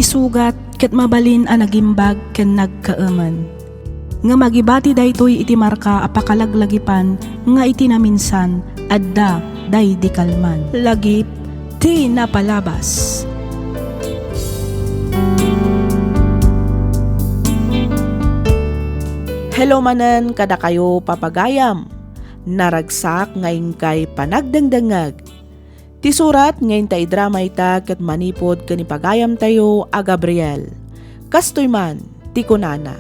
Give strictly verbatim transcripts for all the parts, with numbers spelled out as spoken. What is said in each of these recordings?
Sugat ket mabalin a nagimbag ken nagkaemen. Ngem agibati daytoy iti marka a pakalaglagipan nga iti naminsan, adda daydi kalman. Lagip ti napalabas. Hello manen kadakayo, papagayam. Naragsak nga inkay panagdengdengngeg. Ti surat nga inta idrama ita ket manipud ken ni pagayamtayo a Gabriel. Kastoy man ti kunana,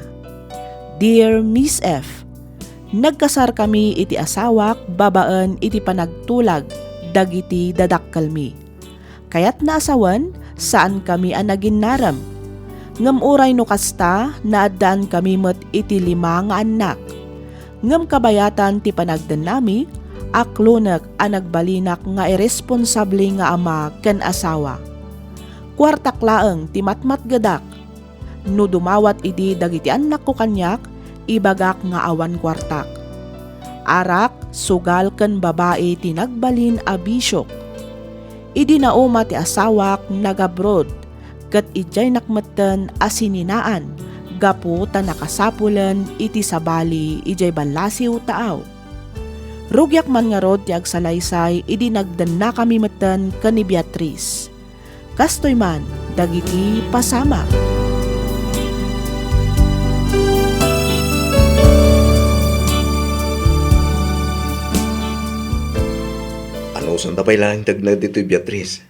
"Dear Miss F, nagkasarkami iti asawak babaen iti panagtulag dagiti dadakkelmi. Kayatna a sawen, saankami a naginnarem. Ngem uray no kasta, naaddankami met iti lima nga annak. Ngem kabayatan ti panagdennami, aklonek a nagbalinak nga irresponsable nga ama ken asawa. Kuartak laeng ti matmatgedak. No dumawat idi dagiti annakko kaniak, ibagak nga awan kuartak. Arak, sugal ken babai ti nagbalin a bisiok. Idi nauma ti asawak, nagabroad, ket idiaynak metten a sininaan gapu ta nakasapulen iti sabali idiay ballasiw taaw. Rugiak man ngarud ti agsalaysay idi nagdennakami metten ken ni Beatriz. Kastoy man dagiti pasamak." Anusanta pay laeng ti agnaed ditoy, Beatriz?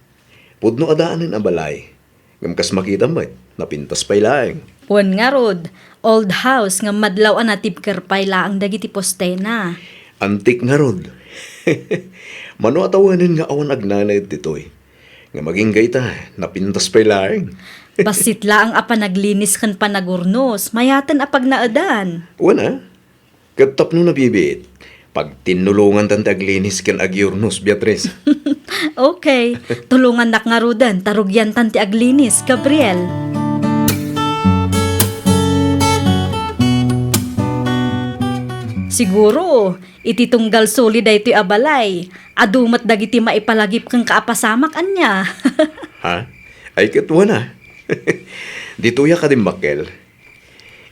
Pudno a daanen a balay. Ngem kas makitam met, napintas pay laeng. Wen ngarud, old house ngem madlaw a natibker pay laeng dagiti postena. Antik ngarud. Mano a tawenen nga awan agnanaed ditoy. Ngem agingga ita, napintas pay laeng. Bassit laeng a panaglinis ken panagurnos, mayaten a pagnaedan. Wen a, ket tapno nabibiit, pagtinnulongantan ti aglinis ken agiurnos, Beatriz. Okay, tulongannak ngaruden ta rugiantan ti aglinis, Gabriel. Siguro, iti tunggal suli daytoy a balay, adu met dagiti maipalagip kenka a pasamak, ania? Ha? Ay, ket wen a. Ditoy a kadimmakkel.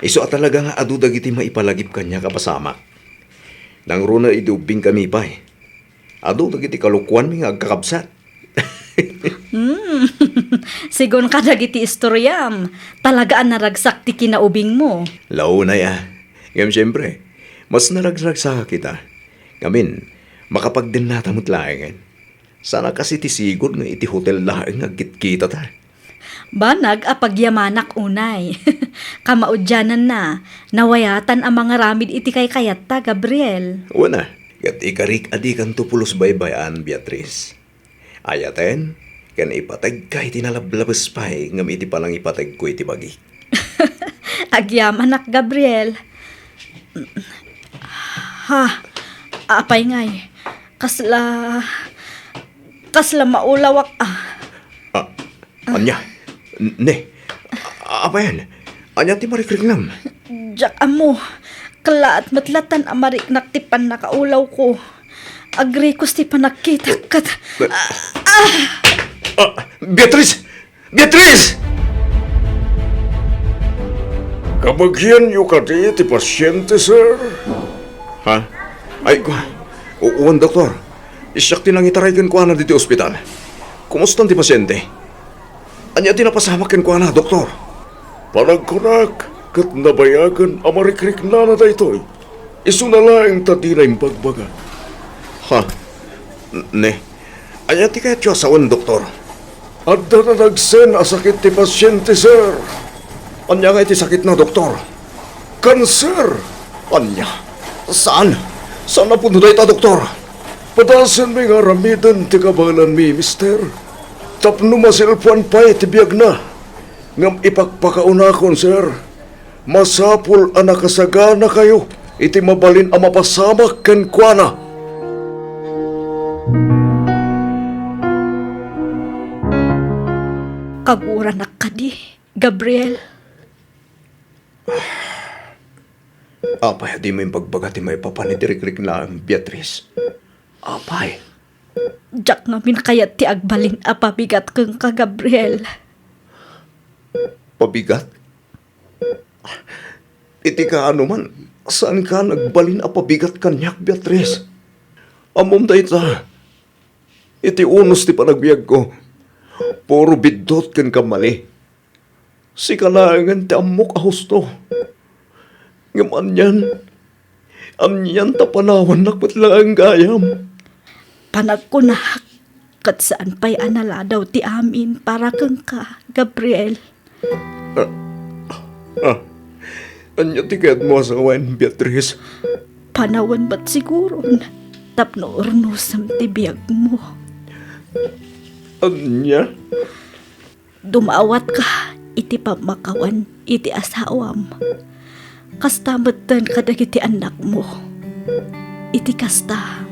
Isu a talaga nga adu dagiti maipalagip kaniak a pasamak. Nangruna idi ubbingkami pay, adu dagiti kalokuanmi nga agkakabsat. Hmm. Sigun kadagiti istoriam, talaga a naragsak ti kinaubingmo. Launay a. Ngem siempre, mas naragragsak ita. Ngamin, makapagdennata met laengen. Saan a kas iti sigud nga iti hotel laeng nga agkitkitata. Banag a pagyamanak unay. Kamaudiananna, nawayatan a mangaramid iti kaykayatta, Gabriel. Wen a, ket ikarik a dikanto pulos baybay-an, Beatriz. Ayaten, ken ipategka iti nalablabes pay ngem iti panangipategko iti bagik. Agyamanak, Gabriel. Ha? Apay ngay? Kasla, kasla maulawak a. Ah, ania? N-, ne? A-, apayan? Ania ti marikriknam? Diak ammo. Kellaat met latan a mariknak ti pannakaulawko. Agrikos ti panagkitak ket, ah, ah! Ah, Beatriz! Beatriz! Kabagianyo kadi ti pasiente, sir? Ha? Ay, ku-, u-, wen, doktor. Siak ti nangitaray kenkuana ditoy ospital. Kumustan ti pasiente? Ania ti napasamak kenkuana, doktor? Panagkunak ket nabayagen a marikriknana daytoy. Isuna laeng ta dina imbagbaga. Ha? N-, ne? Ania ti kayatyo a sawen, doktor? Adda nanagsen a sakit ti pasiente, sir. Ania ngay ti sakitna, doktor? Kanser! Ania? Saan? Saan a pudno dayta, doktor? Padasenmi nga aramiden ti kabaelanmi, mister. Tapno masilpuan pay ti biagna. Ngem ipakpakaunakon, sir. Masapul a nakasaganakayo iti mabalin a mapasamak kenkuana. Kaguranak kadi, Gabriel. Apay a dimo imbagbaga ti maipapan iti rikriknam, Beatriz? Apay? Diak ngamin kayat ti agbalin a pabigat kenka, Gabriel. Pabigat? Iti kaano man, saanka nagbalin a pabigat kaniak, Beatriz. Ammom dayta, iti unos ti panagbiagko, puro biddut ken kammali. Sika laengen ti ammok a husto. Ngem anian, anian ta panawannak met laeng gayam. Panagkunak, ket saan pay a naladaw ti amin para kenka, Gabriel. Ah, ah, ania ti kayatmo a sawen, Beatriz? Panawen met siguron tapno urnosem ti biagmo. Ania? Dumawatka iti pammakawan iti asawam. Kasta metten kadagiti annakmo. Iti kasta,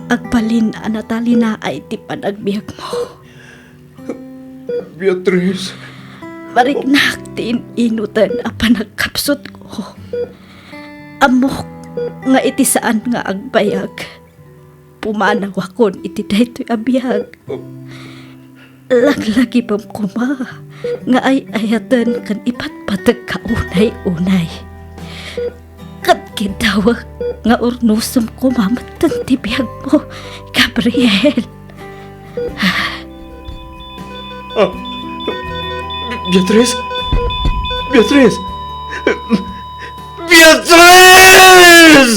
agbalin a natalinaay ti panagbiagmo. Beatriz. Mariknak ti in-inuten a panagkapsutko. Ammok nga iti saan nga agbayag, pumanawakon iti daytoy a biag. Laglagipem koma nga ay-ayaten ken ipatpategka unay-unay. Ket kiddawek nga urnosem koma metten ti biagmo, Gabriel. Ah, Beatriz! Beatriz! Beatriz!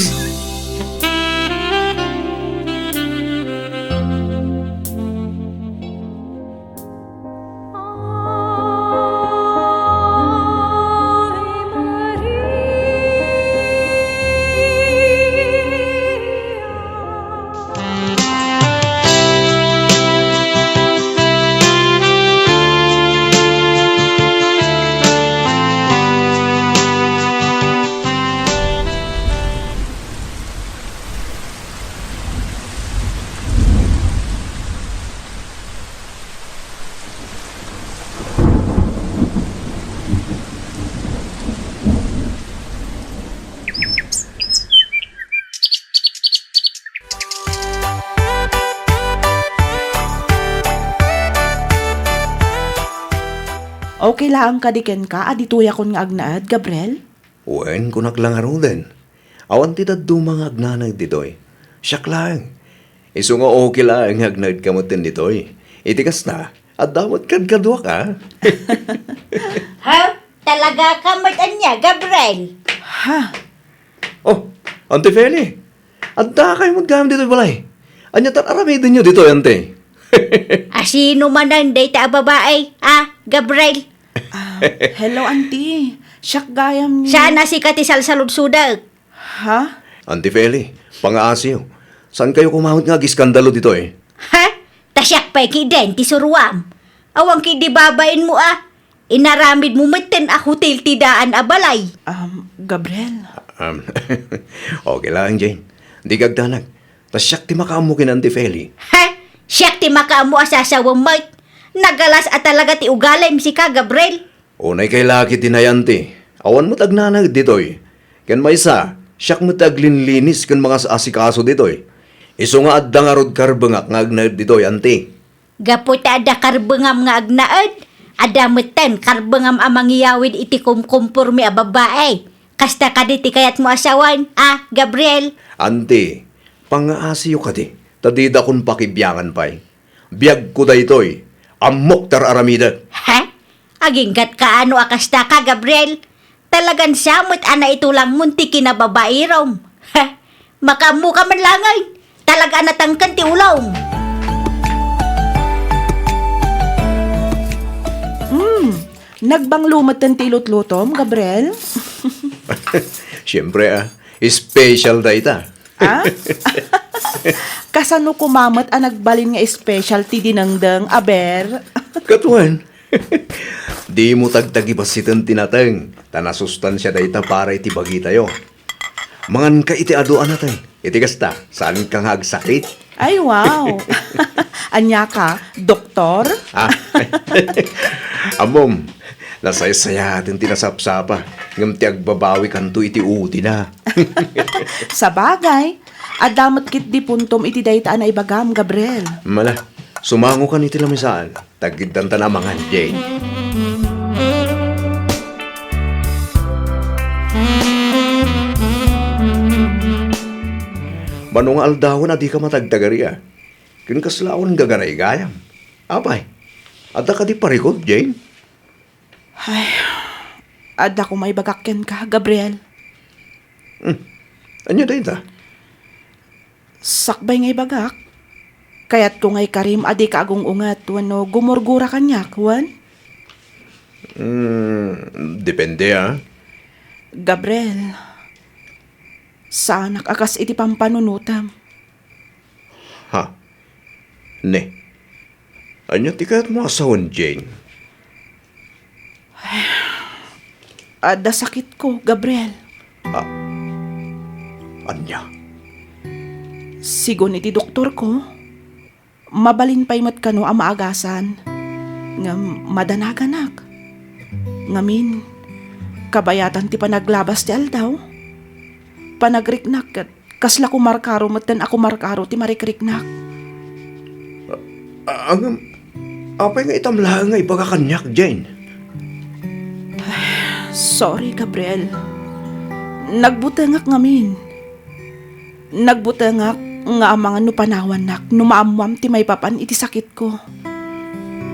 Okay laeng kadi kenka a ditoyakon nga agnaed, Gabriel? Wen, kunak la ngaruden. Awan ti dadduma nga agnanaed ditoy. Siak laeng. Isu nga okay laeng nga agnaedka metten ditoy. Iti kasta, adda met kadkaduak, a? Ha? Talaga ka met ania, Gabriel? Ha? Oh, Auntie Feli. Adda kayo met gayam ditoy balay. Ania ti ar-aramidenyo ditoy, Auntie? Asino manen dayta a babai, a, Gabriel? Ah, hello, Auntie. Siak gayam ni Saan a sika ti salsaludsodek? Ha? Auntie Feli, pangaasiyo. Saan kayo koma met nga agiskandalo ditoy? Ha? Ta siak pay kidin ti suruam. Awan kidi babainmo a. Inaramidmo metten a hotel ti daan a balay. Um, Gabriel. Um, okay lang, Jane. Di ka agdanag. Ta siak ti makaammo ken Auntie Feli. Ha? Siak ti makaammo a sasawem met? Nagalas a talaga ti ugalim sika, Gabriel. Unay kay laki ti nayanti. Awan met agnanaed ditoy. Ken maysa, siak met ti aglinlinis ken mangas-asikaso ditoy. Isu nga adda ngarud karbengak nga agnaed ditoy, Auntie. Gapu ta adda karbengam nga agnaed, adda metten karbengam a mangiyawid iti kumkumpormi a babai. Kasta kadi ti kayatmo a sawen, a, Gabriel? Auntie, pangaasiyo kadi, ta didakon pakibiangan pay. Biagko daytoy. Ammok ti ar-aramidek. Ha? Aginggat kaano a kasta ka, Gabriel? Talagan sa met a naitulangmon ti kinababairom. Ha? Makaammo ka man laengen. Talaga a natangken ti ulom. Hmm, nagbanglo metten ti ilutlutom, Gabriel? Siempre, a. Special dayta. Ah? Kasano koma met a nagbalin nga special ti dinengdeng, aber? Ket wen, dimo tagtagibassiten ti nateng, ta nasustansia dayta para iti bagitayo. Manganka iti adu a nateng. Iti kasta, saanka nga agsakit. Ay, wow! Ania ka, doktor? Ah. Ammom, nasaysayaten ti nasapsapa, ngem ti agbabawikanto iti udina. Sabagay, adda met ketdi puntom iti dayta a naibagam, Gabriel. Mala, sumangokan iti lamisaan. Taggiddanta namangan, Jane. Mano nga aldawen a dika matagtagari, a? Ken kasla awan gagarayam. Apay, adda kadi parikut, Jane? Ay, adda koma ibagak kenka, Gabriel. Hmm. Ania dayta? Sakbay nga ibagak, kayatko nga ikarim a dika agung-unget wenno gumurgura kaniak, wen? Hmm, depende, a. Gabriel, saanak a kas iti pampanunotam. Ha? Ne. Ania ti kayatmo a sawen, Jane? Adda sakitko, Gabriel. Ah, ania? Sigun iti doktorko, mabalin pay met kano a maagasan. Ngem madanaganak. Ngamin, kabayatan ti panaglabas ti aldaw, panagriknak ket kasla kumarkaro metten a kumarkaro ti marikriknak. A-, ngem, apay nga itam laeng nga ibaga kaniak, Jane? Sorry, Gabriel. Nagbutengak ngamin. Nagbutengak nga amangan no panawannak no maammoam ti maipapan iti sakitko.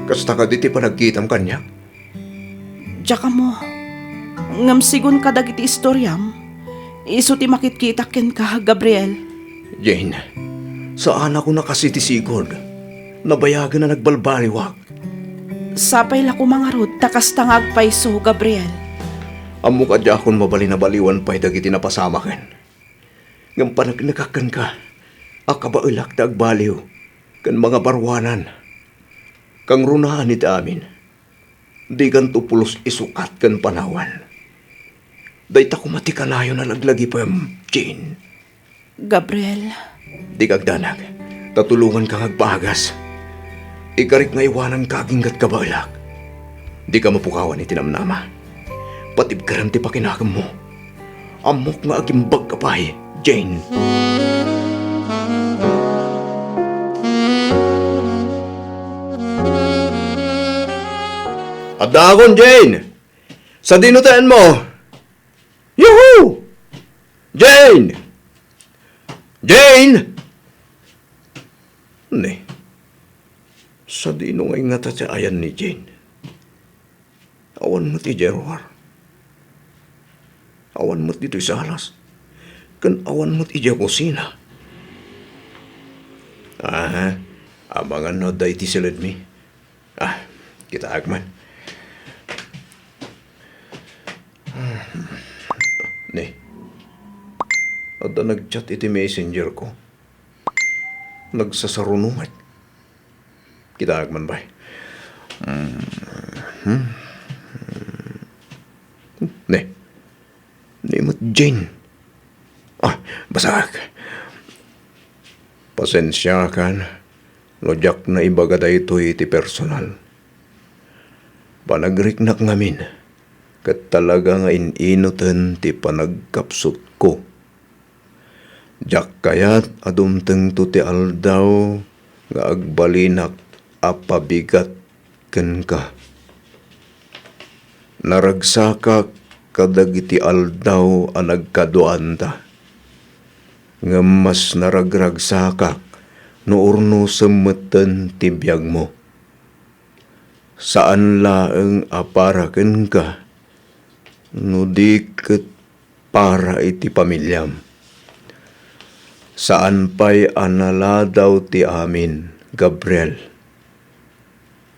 Kasta kadi ti panagkitam kaniak? Diak ammo. Ngem sigun kadagiti istoriam, isu ti makitkitak kenka, Gabriel. Jane, saanakon a kas iti sigud. Nabayagen a nagbalbaliwak. Sapay la koma ngarud ta kasta nga agpayso, Gabriel. Ammok a diakon mabalin a baliwan pay dagiti napasamaken. Ngem paneknekak kenka a kabaelak ti agbaliw ken mangabaruanan. Kangrunaan iti amin. Dikanto pulos isukat ken panawan. Dayta koma ti kanayon a laglagipem, Jane. Gabriel. Dika agdanag, ta tulonganka nga agpaagas. Ikarik nga iwananka agingga ti kabaelak. Dika mapukawan iti namnama. Patibkerem ti pakinakemmo. Ammok nga agimbagka pay, Jane. Addaakon, Jane! Sadino ti ayanmo? Yuhu! Jane! Jane! Ne, sadino ngay ngata ti ayan ni Jane? Awan met idiay ruar. Awan met ditoy salas. Ken awan met idiay kusina. Aha, amangan no adda iti siledmi. Ah, kitaak man. Ne, adda nag-chat iti messenger ko. Nagsasaruno met. Kitaak man pay. Mhm. Ne. Ni met Jane. Ah, basaak. Pasensiakan no diak naibaga daytoy iti personal. Panagriknak ngamin, ket talaga nga in-inuten ti panagkapsutko. Diak kayat a dumtengto ti aldaw nga agbalinak a pabigat kenka. Naragsakak kadagiti aldaw a nagkaduaanta, ngem mas naragragsakak no urnosem metten ti biagmo. Saan laeng a para kenka, no di ket para iti pamiliam. Saan pay a naladaw ti amin, Gabriel.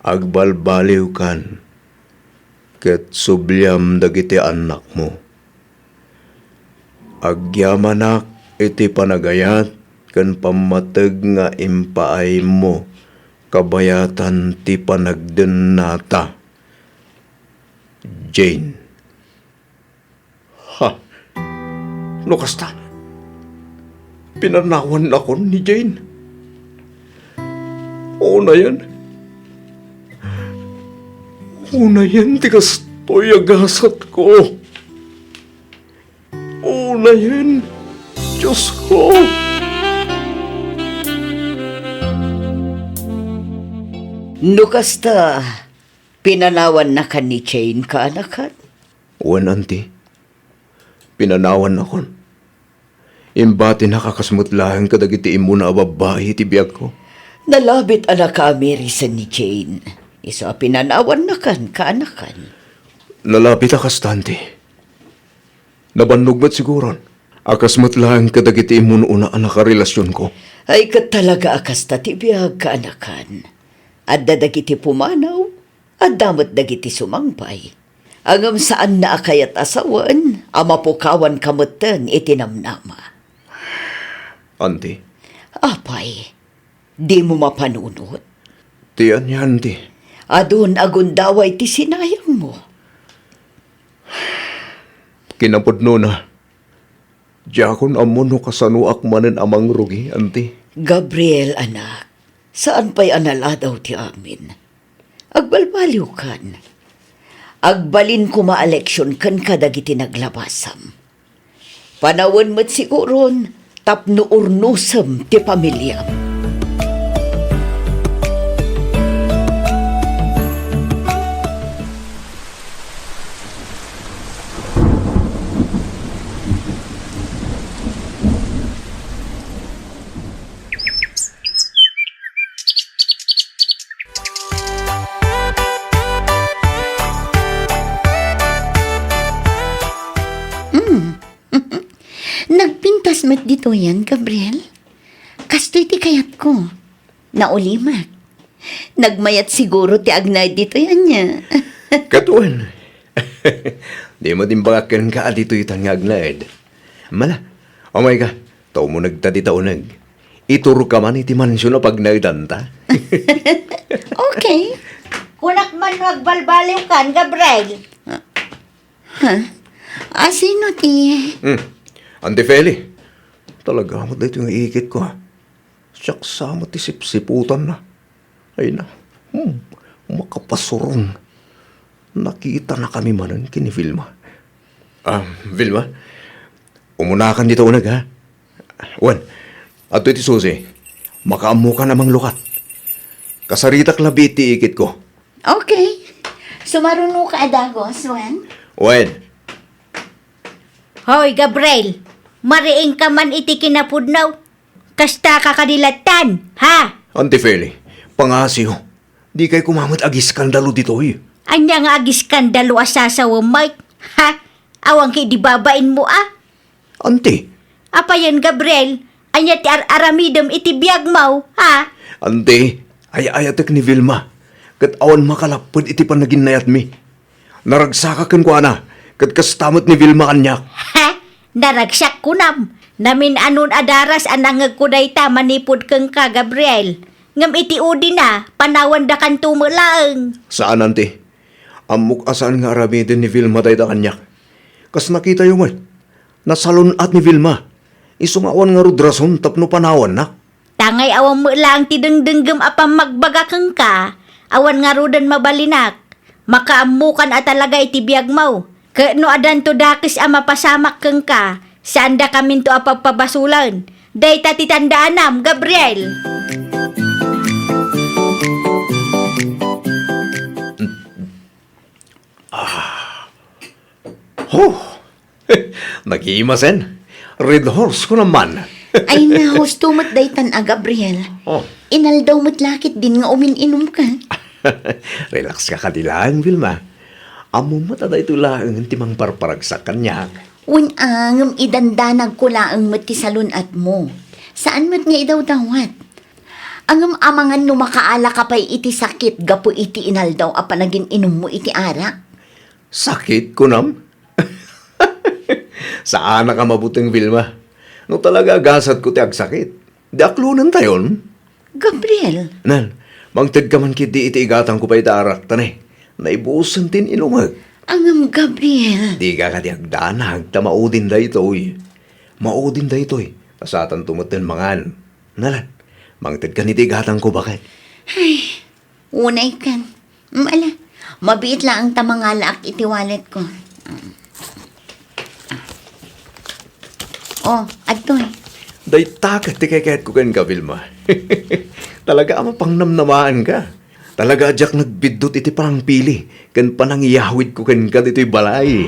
Agbalbaliwkan, ket subliam dagiti annakmo. Agyamanak iti panagayat ken pammateg nga impaaymo kabayatan ti panagdennata. Jane. Ha? No kasta, pinanawannakon ni Jane. Unayen. Unayen ti kastoy a gasatko. Unayen, Diosko. No kasta, pinanawannakan ni Jane, kaanakan? Wen, anti. Pinanawannakon. Imbatinak a kas met laeng kadagiti immuna a babbai iti biagko. Nalabit a nakaamirisan ni Jane. Isu a pinanawannakan, kaanakan. Nalabit a kasta, anti. Nabannog met siguron a kas met laeng kadagiti immun-una a nakarelasionko. Ay, ket talaga a kasta ti biag, kaanakan. Adda dagiti pumanaw, adda met dagiti sumangpay. Ngem saanna a kayat a sawen a mapukawanka metten iti namnama. Anti. Apay, dimo mapanunot? Ti ania, anti? Adun a gundaway ti sinayangmo. Kinapudnona, diakon ammo no kasanoak manen a mangrugi, anti. Gabriel, anak, saan pay a naladaw ti amin. Agbalbaliwkan. Agbalin koma a leksion kenka dagiti naglabasam. Panawen met siguron tapno urnosem ti pamiliam. Mm. Nagpintas met ditoyen, Gabriel. Kastoy ti kayatko. Naulimek. Nagmayat siguro ti agnaed ditoy, ania? Ket wen. Di met imbagak kenka a ditoytan nga agnaed. Mala, umayka, ta umunegta dita uneg. Iturka man iti mansion a pagnaedanta. Okay. Kunak man no agbalbaliwkan, Gabriel. Ha? A, sino ti? Hmm. Anti Feli, talaga met daytoy nga ikitko, a. Siak sa met ti sipsiputanna. Ay na, hmm, makapasuron. Nakitanakami manen ken ni Vilma. Ah, Vilma, umunakan dita uneg, ha? Wen, adtoy ti susi. Makaammokan a manglukat. Kasaritak labi ti ikitko. Okay. Sumarunoka a dagus, wen? Wen. Hoy, Gabriel, mariingka man iti kinapudno. Kastaka kadi lattan, ha? Anti Feli, pangngasiw. Dikay koma met agiskandalo ditoy. Ania nga agiskandalo a sasawem met? Ha? Awan ket idi babainmo, a? Anti. Apayen, Gabriel, ania ti ar-aramidem iti biagmo, ha? Anti, ay-ayatek ni Vilma, ket awan makalapped iti panaginnayatmi. Naragsakak kenkuana, ket kasta met ni Vilma kaniak. Ha? Naragsak kunam? Namin-anon a daras a nangngegko dayta manipud kenka, Gabriel. Ngem iti udina, panawandakanto met laeng. Saan, anti. Ammok a saan nga aramiden ni Vilma dayta kaniak. Kas nakitayo met, nasalun-at ni Vilma. Isu nga awan ngarud rason tapno panawannak. Tangay awan met laeng ti dengdenggem a pammagbaga kenka, awan ngaruden mabalinak. Makaammokan a talaga iti biagmo. Ket no addanto dakes a mapasamak kenka, saandakaminto a pagpabasolen. Dayta ti tandaanam, Gabriel. Ah. Huh! Nagimasen. Red Horse ko naman. Ay, na, husto met daytan a Gabriel. Oh. Inaldaw met la ketdin nga umin-inumka. Relax ka kadi laeng, Vilma. Ammom met a daytoy laeng ti mangparparagsak kaniak. Wen a, ngem idandanagko laeng met ti salun-atmo. Saan met nga idawdawat. Ngem amangan no makaalaka pay iti sakit gapu iti inaldaw a panagin-inummo iti arak. Sakit, kunam? Saanak a mabuteng, Vilma. No talaga a gasatko ti agsakit, di aklonentayon. Gabriel. Nan, mangtedka man ketdi iti igatangko pay ta arak, ta ne, naibusen ti in-inumek. Ngem, Gabriel. Dika kadi agdanag, ta maudin daytoy. Maudin daytoy, ta satanto metten mangan. Nalan, mangtedkan iti igatangko, baket. Ay, unaykan. Mm, ala, mabiit laeng ta mangalaak iti walletko. Oh, adtoy. Dayta ket ti kayatko kenka, Vilma. Talaga a mapangnamnamaanka. Talaga a diak nagbiddut iti panangpili ken panangiyawidko kenka ditoy balay.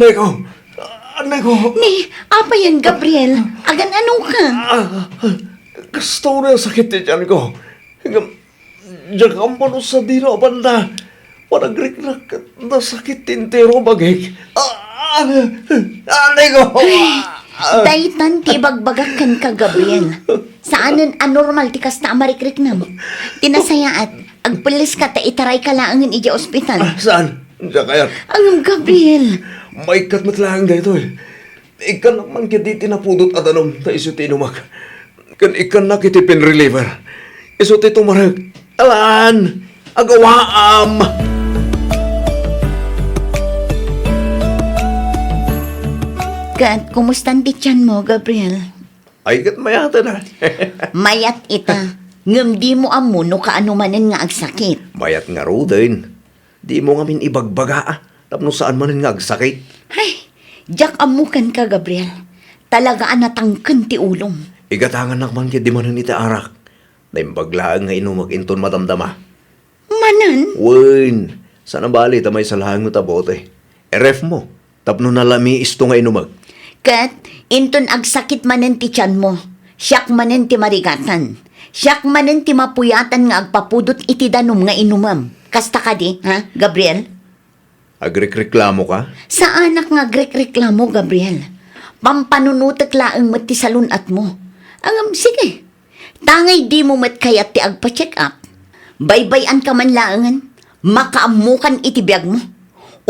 Teko! Anneko! Ni, apayen, Gabriel? Agan-ano ka? Ah, kasta unay a sakit ti tianko. Ngem, diak ammo no sadino a banda. Panagriknak ket nasakit ti entero a bagik. Ah, ah, anneko! Ay, daytan ti ibagbagak kenka, Gabriel. Saanen a normal ti kasta a marikriknam. Ti nasayaat, agpelleska ta itarayka laengen idiay ospital. Ah, saan? Diak kayat. Ngem, Gabriel. Maikkat met laeng daytoy. Ikkannak man ketdi ti napudot a danum ta isu ti inumak. Ken ikkannak iti pain reliever. Isu ti tumarek. Alan! Agawaam! Ket, kumustan ti tianmo, Gabriel? Ay, ket mayaten, a. Mayat ita, ngem dimo ammo no kaano manen nga agsakit. Mayat ngaruden. Dimo ngamin ibagbaga, a, tapno saan manen nga agsakit. Ay, diak ammo kenka, Gabriel. Talaga a natangken ti ulom. Igatangannak man ketdi manen iti arak. Naimbag laeng nga inumek inton madamdama. Manen? Wen, saan a bali ta maysa laeng met a bote. I-ref mo, tapno nalami isto nga inumek. Ket, inton agsakit manen ti tianmo, siak manen ti marigatan. Siak manen ti mapuyatan nga agpapudot iti danum nga inumem. Kasta kadi, ha, Gabriel? Agrikreklamo ka? Saanak nga agrikreklamo, Gabriel. Pampanunotek laeng met ti salun-atmo. Ngem, sige. Tangay dimo met kayat ti agpa-check up. Baybay-anka man laengen. Makaammokan iti biagmo.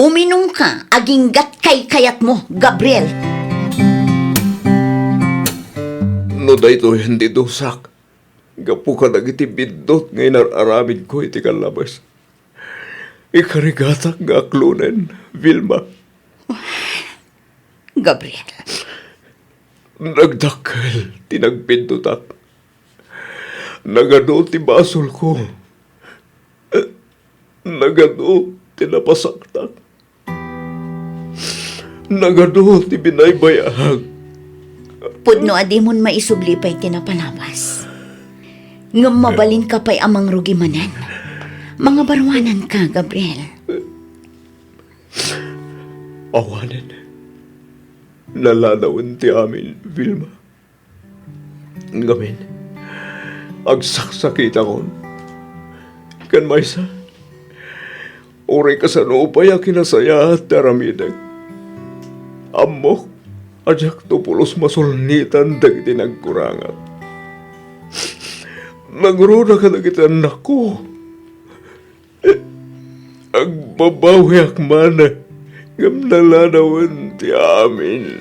Uminumka aginggat kaykayatmo, Gabriel. No daytoyen ti dusak, gapu kadagiti biddut nga inar-aramidko iti kallabes. Ikarigatak nga aklonen, Vilma. Gabriel. Nagdakkel ti nagbiddutak. Nagadu ti basolko. Nagadu ti napasaktak. Nagadu ti binaybay-ak. Pudno a dimon maisubli pay ti napalabas. Ngem mabalinka pay a mangrugi manen. Mangabaruananka, Gabriel. Awanen. Naladawen ti amin, Vilma. Ngamin, agsaksakitakon. Ken maysa, uray kasano pay a kinasayaat ti aramidek, ammok a diakto pulos masulnitan dagiti nagkurangam. Nangruna kadagiti annakko. Agbabawiak man, ngem naladawen ti amin.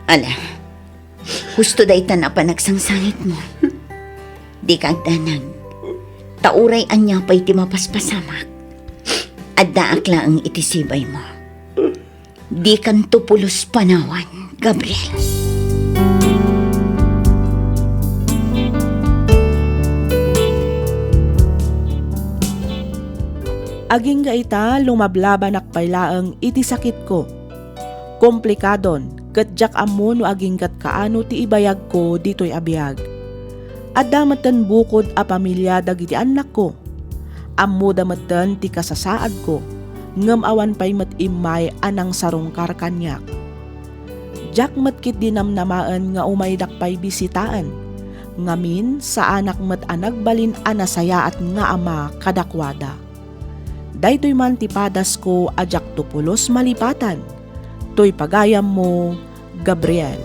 Ala, husto daytan a panagsangsangitmo. Dika agdanag, ta uray ania pay ti mapaspasamak, addaak laeng iti sibaymo. Dikanto pulos panawan, Gabriel. Agingga ita, lumablabanak pay laeng iti sakitko. Komplikadon, ket diak ammo no aginggat kaano ti ibayagko ditoy a biag. Adda metten bukod a pamilia dagiti annakko. Ammoda metten ti kasasaadko, ngem awan pay met immay a nangsarungkar kaniak. Diak met ketdi namnamaen nga umaydak pay bisitaen. Ngamin, saanak met a nagbalin a nasayaat nga ama kadakuada. Daytoy man ti padasko a diakto pulos malipatan. Toy pagayammo, Gabriel.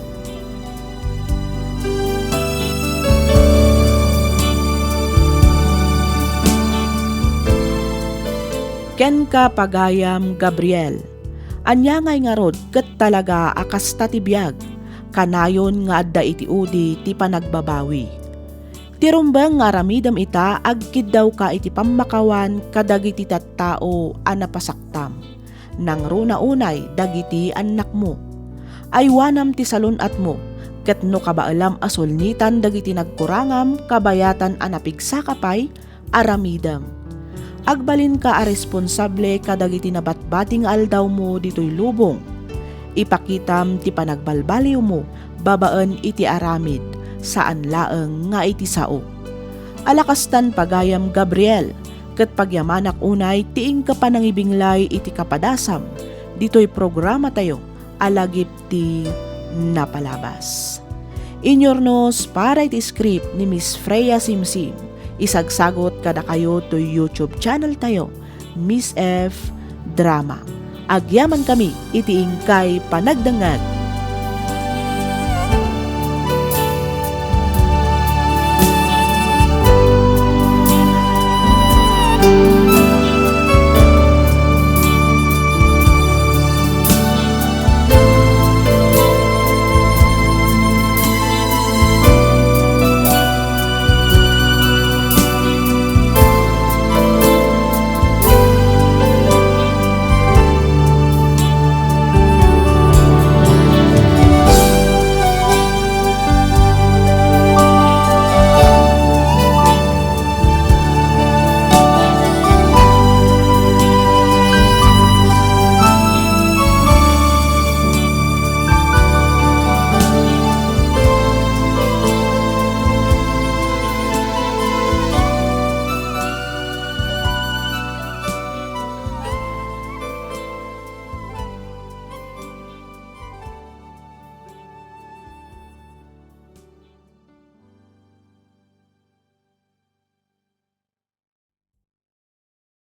Kenka, pagayam Gabriel, ania ngay ngarud ket talaga a kasta ti biag, kanayon nga adda iti udi ti panagbabawi. Ti rumbeng nga aramidem ita, agkiddawka iti pammakawan kadagiti tattao a napasaktam. Nangruna unay dagiti annakmo. Aywanam ti salun-atmo, ket no kabaelam a sulnitan dagiti nagkurangam kabayatan a napigsaka pay, aramidem. Agbalinka a responsable kadagiti nabatbati nga aldawmo ditoy lubong. Ipakitam ti panagbalbaliwmo babaen iti aramid, saan laeng nga iti sao. Ala kastan, pagayam Gabriel, ket pagyamanak unay ti inka panangibinglay iti kapadasam, ditoy programatayo a lagip ti napalabas. Inyurnos para iti script ni Miss Freya Simsim, isagsagot kadakayo toy YouTube channel tayo, Miss F Drama. Agyaman kami iti inkay panagdengngeg.